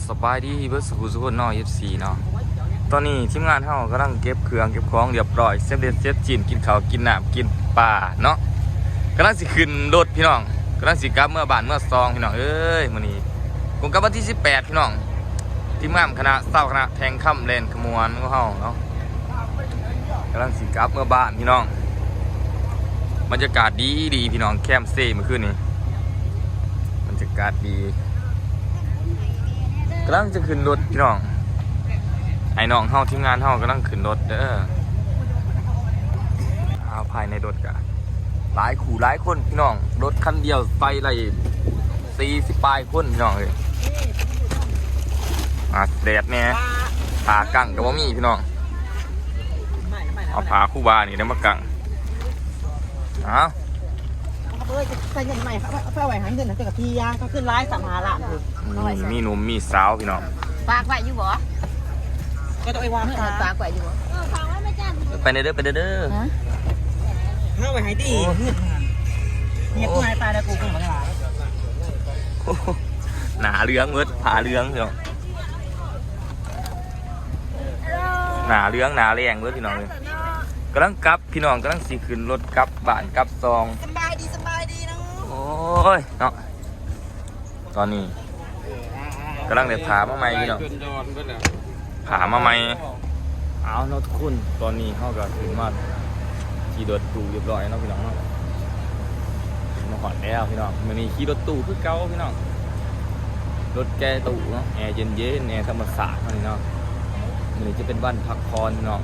ສະບາຍດີເບິດສູ່ຜູ້ສູ່ຄົນເນາະ ເອັຟຊີ ເນາະ. ຕອນນີ້ທີມງານເຮົາກຳລັງເກັບເຄື່ອງເກັບຂອງຮຽບຮ້ອຍ ສຳເລັດເສັດສິ້ນ ກິນເຂົ້າກິນນ້ຳກິນປາເນາະ, ກຳລັງຊິຂຶ້ນລົດພີ່ນ້ອງ, ກຳລັງຊິກັບເມືອບ້ານເມືອຊ່ອງພີ່ນ້ອງເອີຍ. ມື້ນີ້ກົງກັບວັນທີສິບແປດພີ່ນ້ອງ, ທີມງານຄະນະຊາວຄະນະແທ່ງຄຳແລ່ນຂະໝວນຂອງເຮົາເນາະ ກຳລັງຊິກັບເມືອບ້ານພີ່ນ້ອງ. ບັນຍາກາດດີໆ ພີ່ນ້ອງ, ແຄມເຊມື້ຄືນນີ້ ບັນຍາກາດດີ. ກຳລັງຈະຂຶ້ນລົດພີ່ນ້ອງ, ອ້າຍນ້ອງເຮົາ ທີມງານເຮົາກຳລັງຂຶ້ນລົດເດີ. ອ້າວ ພາຍໃນລົດກະຫຼາຍຄູ່ຫຼາຍຄົນພີ່ນ້ອງ, ລົດຄັນດຽວໃສ່ໄດ້ສີ່ສິບປາຍຄົນພີ່ນ້ອງເອີຍ. ອາ ແດດແດ່, ຜ້າກັ້ງກະບໍ່ມີພີ່ນ້ອງ, ເອົາຜ້າຄູບານີ້ແຫຼະມາກັ້ງ. ເອົາ ເອົາໄວ້ໃສ່ເງິນໃໝ່ ເອົາໄວ້ໃຫ້ເງິນ ເຈົ້າກະເສຍ ກະຂຶ້ນຫຼາຍສາມຫ້າລ້ານພຸ້ນ. ມີ ມີໜຸ່ມມີສາວພີ່ນ້ອງ. ຝາກໄວ້ຢູ່ບໍ່? ກໍຕ້ອງໄປວາງ ເອີ ຝາກໄວ້ຢູ່ບໍ່? ເອີ ຝາກໄວ້ແມ່ຈັນ. ໄປເດີ ໄປເດີ. ຮະ? ເອົາໄວ້ໃຫ້ຕິ. ໂອ້ ເຮັດໃຫ້ຕາຍແລ້ວກູ ບໍ່ໄດ້ວ່າ. ໂອ້ ໜ້າເຫຼືອງເບິດ ຜ້າເຫຼືອງພີ່ນ້ອງ, ໜ້າເຫຼືອງໜ້າແລ້ງເບິດພີ່ນ້ອງເອີຍ. ກຳລັງກັບພີ່ນ້ອງ, ກຳລັງຊິຂຶ້ນລົດກັບບ້ານກັບຊ່ອງ. ສະບາຍດີ ສະບາຍດີເນາະ. ໂອ້ຍເນາະ, ຕອນນີ້ກຳລັງໄດ້ຜ້າມາໃໝ່ພີ່ນ້ອງ, ຜ້າມາໃໝ່. ເອົາເນາະທຸກຄົນ, ຕອນນີ້ເຮົາກະຂຶ້ນມາທີ່ລົດຕູ້ຮຽບຮ້ອຍເນາະພີ່ນ້ອງເນາະ, ມາຮອດແລ້ວພີ່ນ້ອງ. ມື້ນີ້ຂີ່ລົດຕູ້ຄືເກົ່າພີ່ນ້ອງ, ລົດແກ່ຕູ້ເນາະ, ແອເຢັນໆ ແອທຳມະຊາດເຮົານີ້ເນາະ. ມື້ນີ້ຈະເປັນວັນພັກຜ່ອນພີ່ນ້ອງ,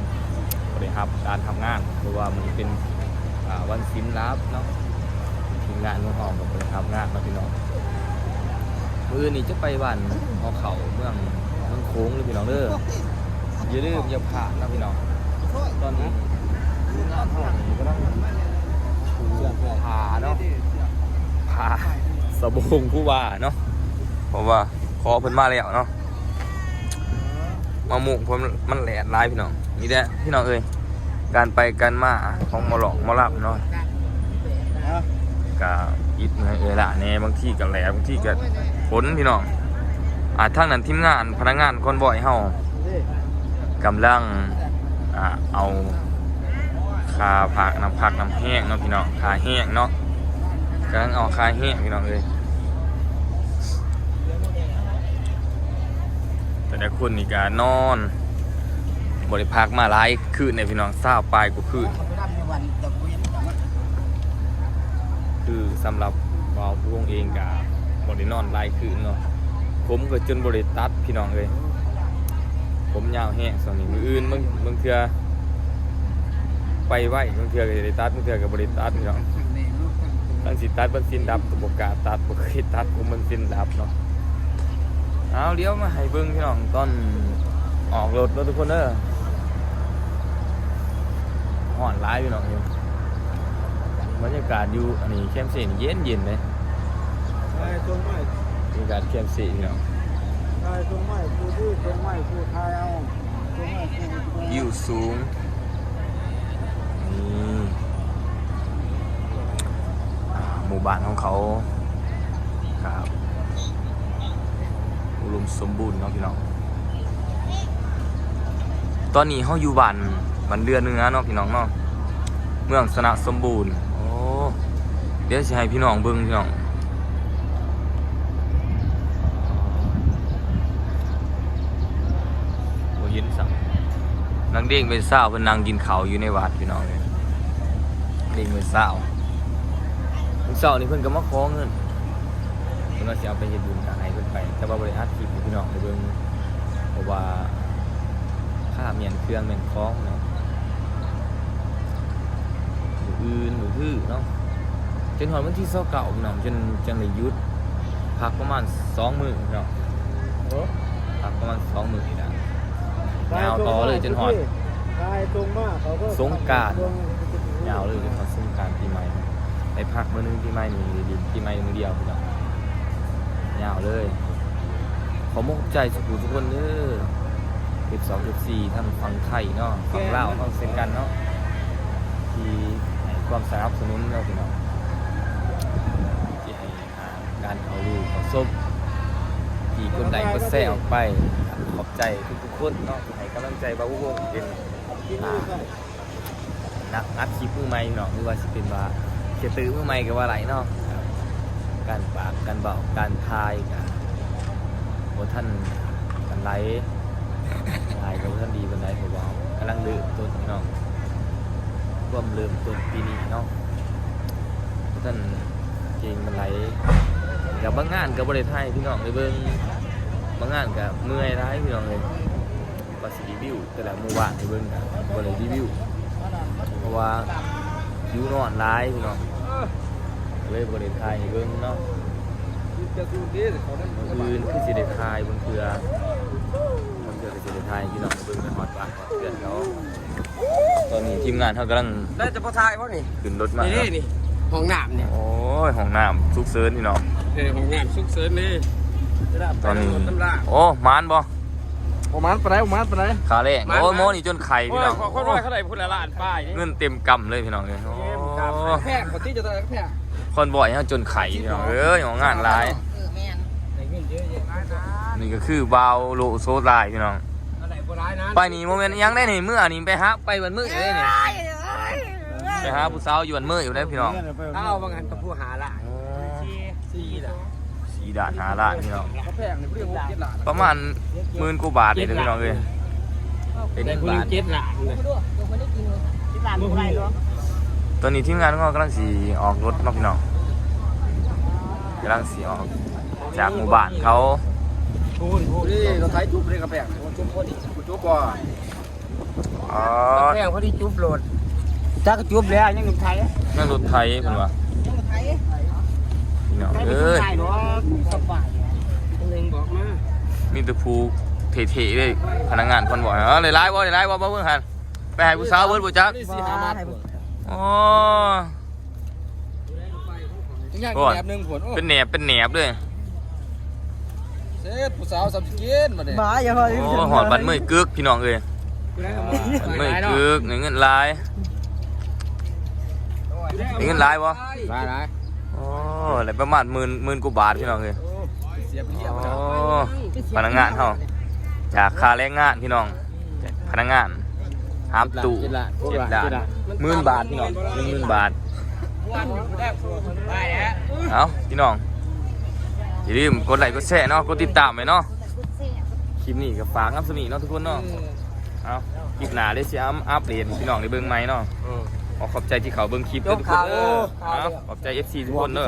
ບໍ່ໄດ້ຮັບການຮັບງານ ເພາະວ່າມື້ນີ້ເປັນ ອ່າ ວັນສິນລາວເນາະ. ທີມງານຂອງເຮົາກະບໍ່ໄດ້ຮັບງານເນາະພີ່ນ້ອງ. ມື້ອື່ນນີ້ຈະໄປບ້ານຫໍເຂົ້າເມືອງ ເມືອງໂຂງເດີພີ່ນ້ອງເດີ, ຢ່າລືມຢ່າພາດເນາະພີ່ນ້ອງ. ຕອນນີ້ທີມງານເຮົານີ້ກຳລັງຜາເນາະ, ຜາສະໂບງຄູບາເນາະ, ເພາະວ່າຂໍເພິ່ນມາແລ້ວເນາະ. ມາມຸງ ເພາະມັນແດດຫຼາຍພີ່ນ້ອງ. ນີ້ແຫຼະພີ່ນ້ອງເອີຍ ການໄປການມາຂອງໝໍຮ້ອງໝໍລຳເນາະ, ກະອິດເມື່ອຍເອີຍລ້າແດ່, ບາງທີກະແດດ ບາງທີກະຝົນພີ່ນ້ອງ. ອ່າ ທາງນັ້ນທີມງານພະນັກງານຄອນວອຍເຮົາກຳລັງ ອ່າ ເອົາຄ່າພັກ ນ້ຳພັກນ້ຳແຮງເນາະພີ່ນ້ອງ, ຄ່າແຮງເນາະ, ກຳລັງເອົາຄ່າແຮງພີ່ນ້ອງເອີຍ. ແຕ່ລະຄົນນີ້ກະນອນ ບໍ່ໄດ້ພັກມາຫຼາຍຄືນເດ້ພີ່ນ້ອງ, ຊາວປາຍກວ່າຄືນ. ຄືສຳລັບບ່າວພູວົງເອງກະບໍ່ໄດ້ນອນຫຼາຍຄືນເນາະ, ຜົມກະຈົນບໍ່ໄດ້ຕັດພີ່ນ້ອງເອີຍ, ຜົມຍາວແຮງຊ່ວງນີ້. ມື້ອື່ນບາງ ບາງເທື່ອໄປໄວ ບາງເທື່ອກະຊິໄດ້ຕັດ ບາງເທື່ອກະບໍ່ໄດ້ຕັດພີ່ນ້ອງ. ຄັນຊິຕັດມັນສິນດັບ ກະບໍ່ກ້າຕັດ, ບໍ່ເຄີຍຕັດ ມັນສິນດັບເນາະ. ເອົາ ດຽວມາໃຫ້ເບິ່ງພີ່ນ້ອງ ຕອນອອກລົດເດີທຸກຄົນເດີ. ຮ້ອນຫຼາຍພີ່ນ້ອງ, ບັນຍາກາດຢູ່ອັນນີ້ແຄມເຊນີ້ເຢັນໆເດ້. ຖ່າຍສົ່ງມາ ບັນຍາກາດແຄມເຊພີ່ນ້ອງ, ຖ່າຍສົ່ງມາ ຜູ້ຖື ສົ່ງມາ ຜູ້ຖ່າຍເອົາ. ວິວສູງ ນີ້ ອ່າ ໝູ່ບ້ານຂອງເຂົາກະອຸດົມສົມບູນເນາະພີ່ນ້ອງ. ຕອນນີ້ເຮົາຢູ່ບ້ານ ບ້ານເດືອເໜືອເນາະພີ່ນ້ອງເນາະ, ເມືອງຊະນະສົມບູນ. ໂອ້ ດຽວຊິໃຫ້ພີ່ນ້ອງເບິ່ງພີ່ນ້ອງ, ບໍ່ເຫັນຊ້ຳ. ນັກເລງເປັນຊາວເພິ່ນນັ່ງກິນເຂົ້າຢູ່ໃນວັດພີ່ນ້ອງເອີຍ, ເລງເປັນຊາວ. ມື້ເຊົ້ານີ້ເພິ່ນກະມາຂໍເງິນ, ເພິ່ນວ່າຊິເອົາໄປເຮັດບຸນ ກະໃຫ້ເພິ່ນໄປ, ແຕ່ວ່າບໍ່ໄດ້ອັດຄລິບໃຫ້ພີ່ນ້ອງໄດ້ເບິ່ງ ເພາະວ່າ ຄ່າມ້ຽນເຄື່ອງມ້ຽນຂອງເນາະ. ມື້ອື່ນມື້ຮືເນາະ, ຈົນຮອດວັນທີຊາວເກົ້າພີ່ນ້ອງ ຈຶ່ງ ຈຶ່ງໄດ້ຢຸດ ພັກປະມານສອງມື້ເນາະ, ພັກປະມານສອງມື້ນີ້ນະ. ຍາວຕໍ່ເລີຍຈົນຮອດ ສາຍສົ່ງມາ ເຂົາກໍ ສົງການ ສົ່ງ ຍາວເລີຍຈົນຮອດສົງການປີໃໝ່. ໄດ້ພັກມື້ໜຶ່ງ ປີໃໝ່ນີ້ໄດ້ຫຼິ້ນປີໃໝ່ມື້ດຽວພີ່ນ້ອງ, ຍາວເລີຍ. ຂໍຂອບໃຈສູ່ຜູ້ສູ່ຄົນເດີ ເອັຟສອງ ເອັຟສີ່ ທັງຝັ່ງໄທເນາະ, ຝັ່ງລາວເຮົາເຊັ່ນກັນເນາະ ທີ່ໃຫ້ຄວາມສະໜັບສະໜູນເນາະພີ່ນ້ອງ, ທີ່ໃຫ້ ອ່າ ການເຂົ້າຮູ້ເຂົ້າຊົມ ກົດໄລກົດແຊອອກໄປ. ຂອບໃຈທຸກໆຄົນເນາະ ທີ່ໃຫ້ກຳລັງໃຈບ່າວວົງ ເປັນ ອ່າ ນັກອັດຄລິບມືໃໝ່ເນາະ ຫຼືວ່າຊິເປັນວ່າເຄຍຕື່ມືໃໝ່ກໍວ່າໄດ້ເນາະ. ການປາກ ການເວົ້າ ການຖ່າຍກະບໍ່ທັນປານໃດ ຖ່າຍກໍບໍ່ທັນດີປານໃດ ເພາະວ່າກຳລັງເລີ່ມຕົ້ນເນາະ ຄວາມເລີ່ມຕົ້ນປີນີ້ເນາະ ບໍ່ທັນເກັ່ງປານໃດ. ກະບາງງານກໍບໍ່ໄດ້ຖ່າຍໃຫ້ພີ່ນ້ອງໄດ້ເບິ່ງ ບາງງານກໍເມື່ອຍຫຼາຍພີ່ນ້ອງເອີຍ. ວ່າຊິຣີວິວແຕ່ລະໝູ່ບ້ານໃຫ້ເບິ່ງ ກໍບໍ່ໄດ້ຣີວິວ ເພາະວ່າຫິວນອນຫຼາຍພີ່ນ້ອງ ກໍເລີຍບໍ່ໄດ້ຖ່າຍໃຫ້ເບິ່ງເນາະ. ມື້ອື່ນຄືຊິໄດ້ຖ່າຍບາງເທື່ອ ບາງເທື່ອກໍຊິໄດ້ຖ່າຍໃຫ້ພີ່ນ້ອງເບິ່ງ ໄປຮອດບ້ານຮອດເຮືອນເຂົາ. ຕອນນີ້ທີມງານເຮົາກຳລັງ ໄດ້ແຕ່ບໍ່ຖ່າຍບໍ່ນີ້ ຂຶ້ນລົດມາ ນີ້ເດ້ນີ້ ຫ້ອງນ້ຳນີ້. ໂອ້ຍ ຫ້ອງນ້ຳສຸກເສີນພີ່ນ້ອງ ເອີ ຫ້ອງນ້ຳສຸກເສີນເດ້. ຕອນນີ້ ໂອ້ ໝານບໍ່? ບໍ່ໝານປານໃດ ບໍ່ໝານປານໃດ ຄ່າແລງ. ໂອ້ຍ ໝໍນີ້ຈົນໄຂ້ພີ່ນ້ອງ ໂອ້ຍ ຄົນລວຍເຂົາໄດ້ພຸ້ນລະລ້ານປາຍ ເງິນເຕັມກຳເລີຍພີ່ນ້ອງເອີຍ. ໂອ້ ແພງ ຄົນທີ່ຈະໄດ້ແພງ ຄອນວອຍເຮົາຈົນໄຂ້ພີ່ນ້ອງເອີຍ ງານຫຼາຍ. ເອີ ແມ່ນ ນີ້ກໍຄືບ່າວໂລໂຊລາຍພີ່ນ້ອງ. ໄປນີ້ບໍ່ແມ່ນອີ່ຫຍັງໄດ໋ນີ້ ເມື່ອນີ້ໄປຫາ ໄປບ້ານເມີຍເດ້ນີ້ ໄປຫາຜູ້ສາວຢູ່ບ້ານເມີຍຢູ່ໄດ໋ພີ່ນ້ອງ. ເອົາວ່າຊັ້ນກໍຜູ້ຫາລ້ານ ສີ່ລ້ານ ສີ່ລ້ານ ຫ້າລ້ານພີ່ນ້ອງ. ປະມານໝື່ນກວ່າບາດນີ້ແຫຼະພີ່ນ້ອງເອີຍ ເປັນເງິນບາດ ເຈັດລ້ານ. ຕອນນີ້ທີມງານຂອງເຮົາກຳລັງຊິອອກລົດເນາະພີ່ນ້ອງ ກຳລັງຊິອອກຈາກໝູ່ບ້ານເຂົາ. ນີ້ລົດໄຖຈຸບເດ້ກະແພງ ຈຸບບໍ່ດີ ຈຸບບໍ່? ອໍ ແພງພໍດີຈຸບໂລດ ຈັກກະຈຸບແລ້ວ ຍັງລົດໄຖ ຍັງລົດໄຖເພິ່ນວ່າ ພີ່ນ້ອງເອີຍ. ມີແຕ່ຜູ້ເທ່ໆເດ້ ພະນັກງານຄອນວອຍ. ເອີ ໄດ້ຫຼາຍບໍ່ ໄດ້ຫຼາຍບໍ່ ມາເບິ່ງຫັ້ນ ໄປໃຫ້ຜູ້ສາວເບິດບໍ່ຈັກ. ອໍ ຍັງອີກແໜບໜຶ່ງພຸ້ນ ໂອ້ ເປັນແໜບ ເປັນແໜບເລີຍ. ເສັດ ຜູ້ສາວສ່ຳຊິກິນບາດນີ້ ບາດ ຢ່າເວົ້າ. ໂອ້ ຮອດບ້ານເມີຍກຶກພີ່ນ້ອງເອີຍ ບ້ານເມີຍກຶກ ໄດ້ເງິນຫຼາຍ ໄດ້ເງິນຫຼາຍບໍ່? ຫຼາຍໆ. ໂອ້ ໄດ້ປະມານໝື່ນ ໝື່ນກວ່າບາດພີ່ນ້ອງເອີຍ. ໂອ້ ພະນັກງານເຮົາ ຈາກຄ່າແຮງງານພີ່ນ້ອງ ພະນັກງານຫາມຕູ້ ເຈັດລ້ານ ເຈັດລ້ານ ໝື່ນບາດພີ່ນ້ອງ ໜຶ່ງໝື່ນບາດ. ເອົາພີ່ນ້ອງ ຢ່າລືມກົດໄລກົດແຊເນາະ ກົດຕິດຕາມໄວ້ເນາະ. ຄລິບນີ້ກໍຝາກນຳສ່ຳນີ້ເນາະທຸກຄົນເນາະ. ເອົາ ຄລິບໜ້າເດຊິອັບເດດໃຫ້ພີ່ນ້ອງໄດ້ເບິ່ງໃໝ່ເນາະ. ຂໍຂອບໃຈທີ່ເຂົ້າເບິ່ງຄລິບເດີທຸກຄົນເດີ. ເອົາ ຂອບໃຈເອັຟຊີທຸກຄົນເດີ.